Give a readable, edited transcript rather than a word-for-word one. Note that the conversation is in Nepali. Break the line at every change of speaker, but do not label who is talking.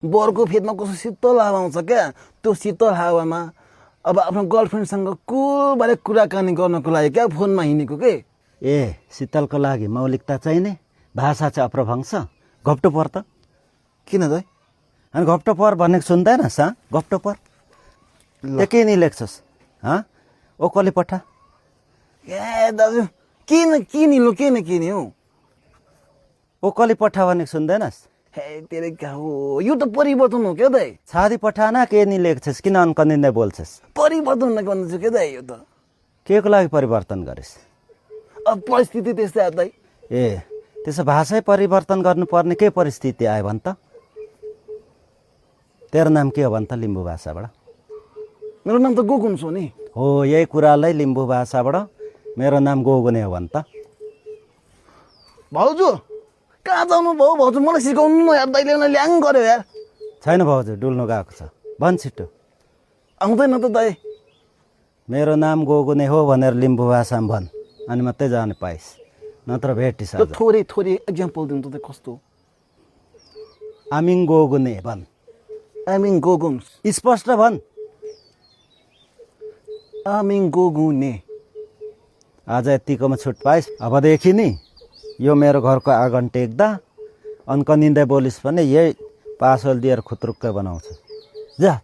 बरको फेदमा कस्तो शीतल हावा आउँछ क्या। त्यो शीतल हावामा अब आफ्नो गर्लफ्रेन्डसँग कुलबारे कुराकानी गर्नको लागि क्या फोनमा हिँडेको के।
ए शीतलको लागि मौलिकता चाहिने, भाषा चाहिँ अप्रभंश, घप्टो पर त।
किन त
अनि घप्टो पर भनेको सुन्दैनस्? घप्टो पर त्यो के नि लेख्छस्? ओकली पठा।
ए दाजु किन किनिलो किन किन्यो?
ओकली पठा भनेको सुन्दैनस्?
हे तेरे क्या हो, यो त परिवर्तन हो क्या दाइ।
छादी पठाना के नि लेख्छस्? किन अन्कनिँदै बोल्छस्?
परिवर्तन भन्दैछु क्या दाइ। यो त
के को लागि परिवर्तन गरिस्?
अब परिस्थिति त्यस्तै आयो दाइ।
ए त्यसो भाषै परिवर्तन गर्नुपर्ने के परिस्थिति आयो भन् त? तेरो नाम के हो भन् त लिम्बू भाषाबाट?
मेरो नाम त गोकुन हो नि।
हो यही कुरालाई लिम्बू भाषाबाट मेरो नाम गोगुने हो भन् त।
भाउजू कहाँ जानु भाउ? भाउजू मलाई सिकाउनु न यार, दाइले ल्याङ गर्यो यार।
छैन भाउजू, डुल्नु गएको छ। भन् छिट्टो।
आउँदैन त दाइ।
मेरो नाम गोगुने हो भनेर लिम्बू भाषामा भन्, अनि मात्रै जाने पाइस्, नत्र भेटिस्।
त्यो थोरै थोरै एक्जाम्पल दिनु त कस्तो?
आमिङ गोगुने भन्।
आमिङ गोगुन।
स्पष्ट भन्।
आमिङ गोगुने।
आज यतिकोमा छुट पाइस्। अबदेखि नि यो मेरो घरको आँगन टेक्दा अन्कनिँदै बोलिस् भने यही पासोल दिएर खुत्रुक्कै बनाउँछु। जा।